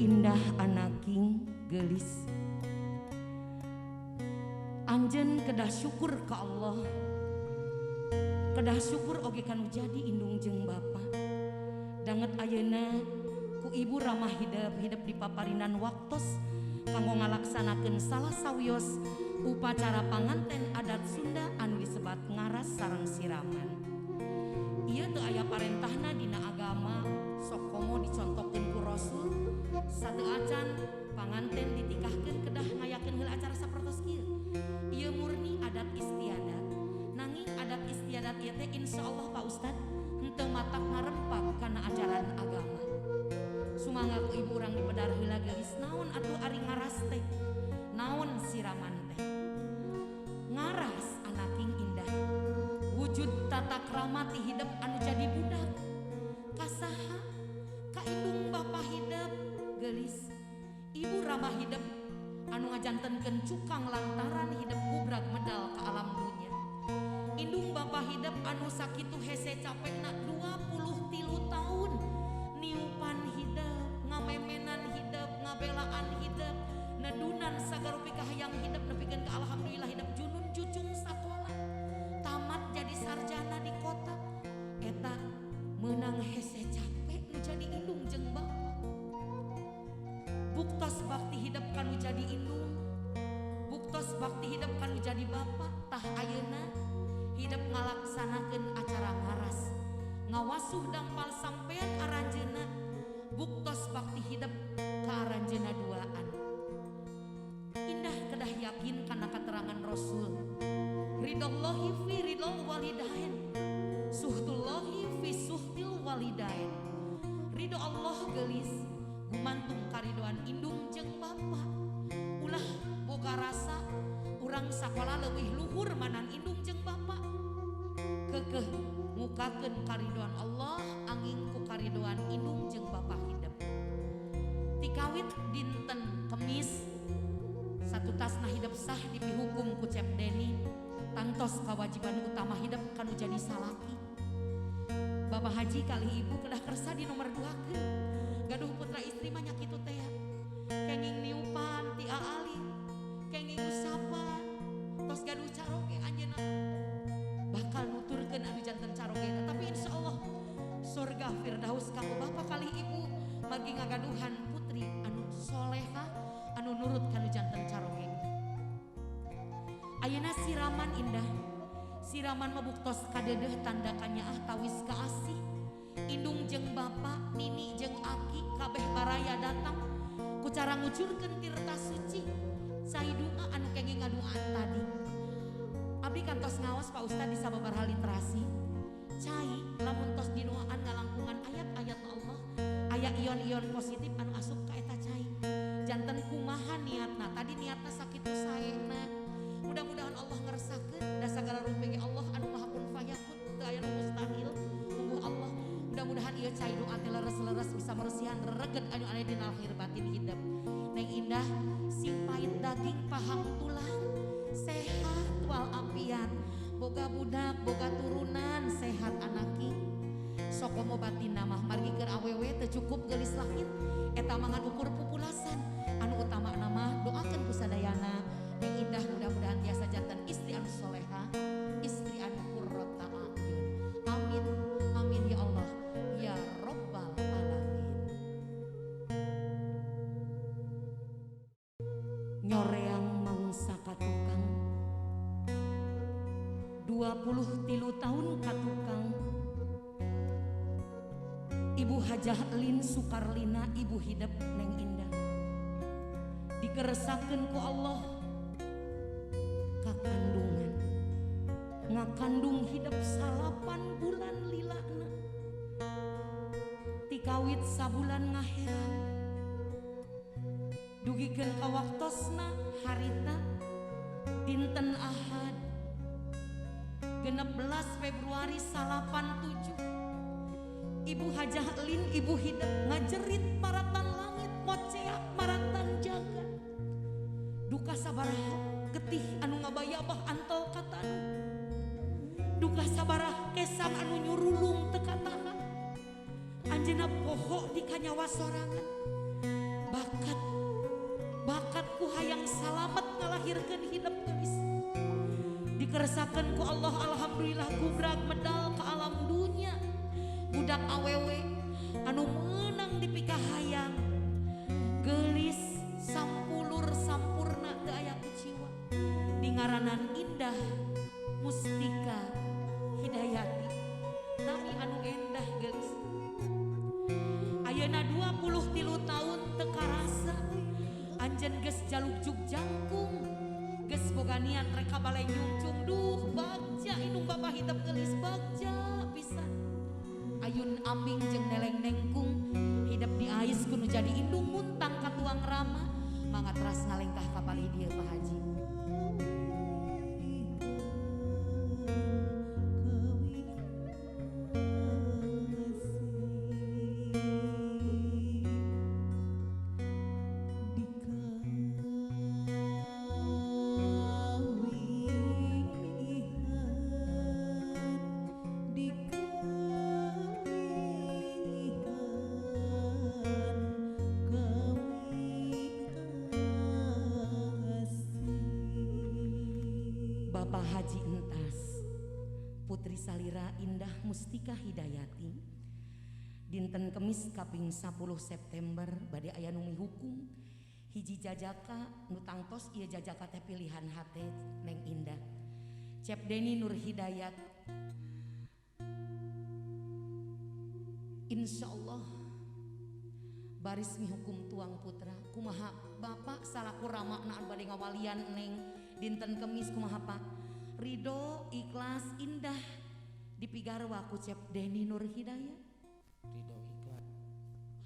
Indah anaking gelis. Anjeun kedah syukur ka Allah. Kedah syukur oge kanu jadi indung jeung bapa. Danget ayeuna ku ibu ramah hidep hidep di paparinan waktos kanggo ngalaksanakeun salah sawios upacara panganten adat Sunda anu disebat ngaras sareng siraman. Ieu teu aya parentahna dina agama sok komo dicontohkeun ku Rasul sateu acan panganten ditikahkeun kedah ngayakeun heula acara sapertos kieu. Ieu murni adat istiadat. Nanging adat istiadat ieu teh insyaallah Pak Ustad henteu matak ngarempak kana ajaran agama. Sumangga ku ibu urang dipedar heula geulis naon atuh ari ngaras teh? Naon siraman teh? Ngaras anaking indah. Wujud tata krama ti hidep anu jadi budak. Kasaha? Ka indung bapa hidep geulis. Ibu ramah hidep anu ngajantenkeun cukang lantaran hidep gubrag medal ka alam dunya. Indung bapa hidep anu sakitu hese capekna 23 tahun niupan hidep, ngamemenan hidep, ngabelaan hidep, nedunan sagarupi kahayang hidep nepikeun ka alhamdulillah hidep junun cucung sakola tamat jadi sarjana di kota. Eta meunang hese capek nu jadi indung jeung bapa. Buktos bakti hidep kanu jadi indung, buktos bakti hidep kanu jadi bapa. Tah ayeuna hidep ngalaksanakeun acara ngaras, ngawasuh dampal sampean aranjeuna, buktos bakti hidep ka aranjeuna duaan. Indah kedah yakin kana keterangan Rasul. Ridallahi fi ridal walidain, suhtullahi fi suhtil walidain. Ridho Allah geulis gumantung karidoan indung jeung bapa. Ulah boga rasa urang sakola leuwih luhur manan indung jeung bapa. Keukeuh mukakeun karidoan Allah angin ku karidoan indung jeung bapa hidep. Tikawit dinten Kemis satu tasna hidep sah dipihukum ku Cep Deni tangtos kewajiban utama hidep kanu jadi salaki. Bapak haji kali ibu kedah kersa di nomor 2. Gaduh putra istri mah nya kitu teh. Kenging niupan ti aali, kenging usapan, tos gaduh caroge anjeunna bakal nuturkeun anu janten caroge. Tapi insyaallah surga firdaus kanggo bapak kali ibu margi ngagaduhan putri anu soleha anu nurut kanu janten caroge. Ayeuna siraman indah. Siraman mabuktos kadeudeuh tanda kanyaah tawis kaasih. Indung jeung bapa, nini jeung aki kabeh baraya datang ku cara ngucurkeun tirta suci. Cai doa anu kenging ngaduaan tadi. Abdi kantos ngaos Pak Ustad di sababaraha literasi. Cai lamun tos didoaan ngalangkungan ayat-ayat Allah, aya ion-ion positif anu asup ka eta cai. Janten kumaha niatna? Tadi niatna sakitu saena. Mudah-mudahan Allah ngeresakeun da sagala rupi ge Allah anu maha kun fayakun teu aya nu mustahil. Mungguh Allah. Mudah-mudahan ieu cai doa teh leres-leres bisa meresihan rereget anu aya dina lahir batin hidep. Neng Indah sing pait daging pahang tulang, sehat walafiat, boga budak, boga turunan, sehat anaki. Sokomo batin mah margi keur awewe teu cukup geulis lahir, eta mah ngan ukur pupulasan. Anu utama mah doakeun ku sadayana. Neng Indah mudah-mudahan tiasa janten istri anu soleha, istri anu qurrata a'yun. Amin, amin ya Allah ya Rabbal alamin. Nyoreang mangsa katukang 23 tahun katukang. Ibu Hajah Lin Sukarlina ibu hidep Neng Indah dikeresakeun ku Allah kakandungan, ngakandung hidep 8 bulan lilana, tikawit sabulan ngaherang dugikeun ka waktosna harita dinten Ahad 16 Februari 87. Ibu Hajah Lin ibu hidep ngajerit maratan langit moceak maratan jagat. Duka sabaraha getih anu ngabayabah antel katanu, duka sabaraha kesang anu nyurulung teu katahan. Anjeunna poho di kanyawa sorangan. ngalahirkeun hidep geulis. Dikersakeun ku Allah alhamdulillah gubrak medal ke alam dunya. Budak awewe anu meunang dipikahayang. Geulis sampulur sampurna teu aya kuciwa. Dingaranan Indah Mustika Hidayati. Nami anu endah geulis. Ayeuna 23 tahun teu karasa anjeun geus jalukjuk jangkung. Geus boga niat rek ka balai nyungcung duh bagja indung bapa hidep geulis bagja pisan. Ayun ambing jeung neleng nengkung hidep diais kudu jadi indung muntang ka tuang rama mangga teras ngalengkah ka palih dieu Pak Haji. Bapak Haji Entas, Putri Salira Indah Mustika Hidayati, dinten Kemis kaping 10 September bade aya nu mihukum hiji jajaka nu tangtos ieu jajaka teh pilihan hate Neng Indah. Cep Deni Nur Hidayat. Insyaallah baris mihukum tuang putra kumaha bapak salaku ramana bade ngawalian Neng dinten Kemis kumaha Pak Ridho ikhlas indah dipigarwa ku Cep Deni Nur Hidayat. Ridho ikhlas.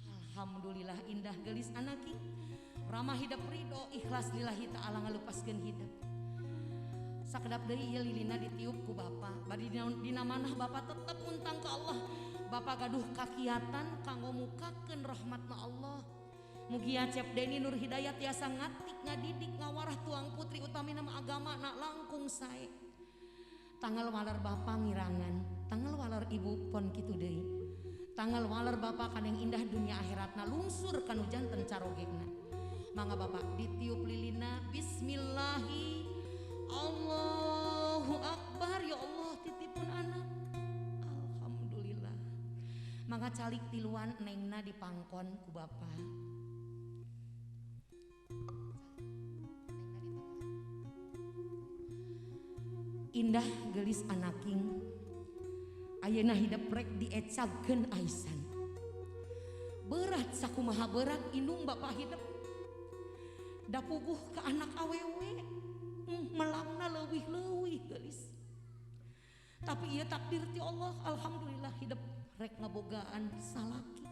Alhamdulillah indah gelis anaki ramah hidup ridho ikhlas lillahi ta'ala ngalupaskeun hidup. Sakedap deui ieu lilina ditiup ku bapa bari dina manah bapa tetep muntang ka Allah. Bapa gaduh kakiatan kanggo mukakeun rahmatna Allah. Mugia Cep Deni Nur Hidayat tiasa ngatik ngadidik ngawarah tuang putri utamina mah agama nak langkung sae. Tanggal waler bapa ngirangan, tanggal waler ibu pon kitu deui. Tanggal waler bapa kaneng indah dunia akhiratna lungsur kanu janten carogegna. Mangga bapak ditiup lilina bismillahi Allahu akbar ya Allah titipun anak. Alhamdulillah. Mangga calik tiluan nengna dipangkon ku bapa. Indah gelis anaking ayeuna hidep rek diecagkeun aisan. Berat sakumaha berat indung bapa hidep. Da puguh ka anak awewe melangna leuwih-leuwih gelis. Tapi ieu takdir ti Allah alhamdulillah hidep rek ngabogaan salaki.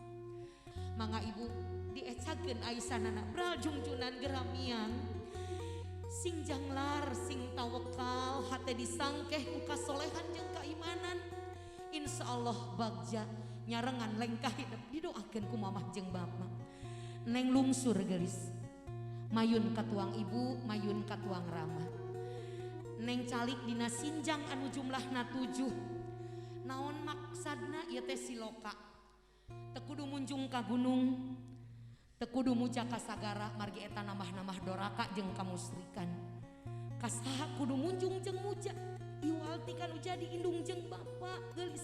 Mangga ibu diecagkeun aisanana bral jungjunan geramiang. Sing janglar, sing tawakal, hate disangkeh ku kasolehan jeung kaimanan. Insyaallah bagja nyarengan lengkah hidup didoakeun ku mamah jeung bapa. Neng lungsur gelis. Mayun katuang ibu, mayun katuang rama. Neng calik dina sinjang anu jumlahna 7. Naon maksadna ieu teh siloka. Teu kudu munjung ka gunung. Teu kudu muja ka sagara margi eta nambah-nambah doraka jeung kamusrikan. Kasaha kudu munjung jeung muja iwal ti kanu jadi indung jeung bapa geulis.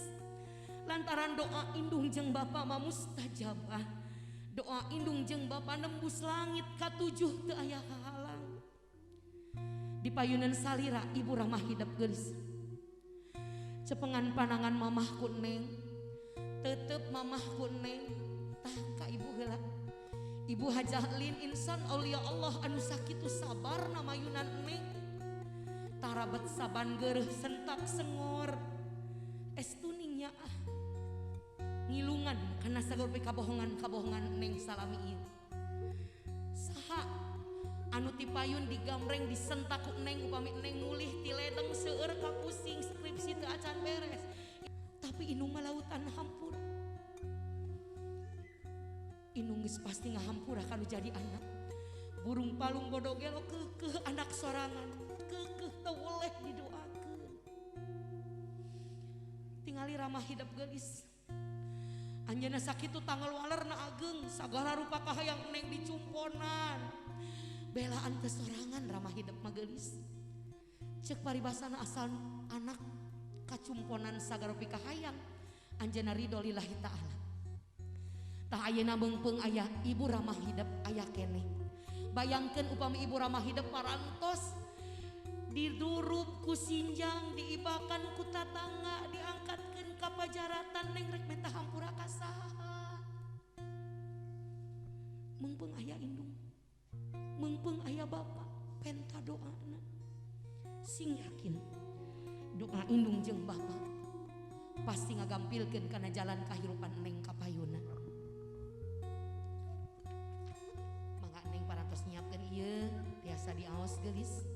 Lantaran doa indung jeung bapa mah mustajabah. Doa indung jeung bapa nembus langit katujuh teu aya hahalang. Di payunan salira ibu ramah hidep geulis. Cepengan panangan mamah ku neng, tetep mamah ku neng, tah ka ibu heula. Ibu Hajah Lin insan aulia Allah anu sakitu sabar namayunan neng. Tarabet saban gereuh sentak sengor. Estuningnya ah. Ngilungan kana sagala kabohongan-kabohongan neng salami ieu. Saha anu tipayun digamreng disentak ku neng upami neng mulih ti ledeng seueur ka pusing skripsi teu acan beres. Tapi indung mah lautan hampura. Indung geus pasti ngahampura kanu jadi anak. Burung palung bodo gelo keukeuh anak sorangan, keukeuh teu weleh didoakeun. Tingali ramah hidep geulis. Anjeunna sakitu tanggal walerna ageng, sagala rupa kahayang neng dicumponan. Belaan teh sorangan ramah hidep mah geulis. Ceuk paribasana asal anak kacumponan sagara pikahayang anjeunna ridho lillahi ta'ala. Tah ayeuna meungpeung aya ibu ramah hidep aya keneh. Bayangkeun upami ibu ramah hidep parantos didurup ku sinjang, diibakan ku tatangga, diangkatkeun ka pajaratan neng rek menta hampura ka saha. Meungpeung aya indung, meungpeung aya bapa, penta doana. Sing yakin doa indung jeung bapa pasti ngagampilkeun kana jalan kahirupan neng kapayuna. Mangga neng parantos nyiapkeun ieu tiasa diaos geulis.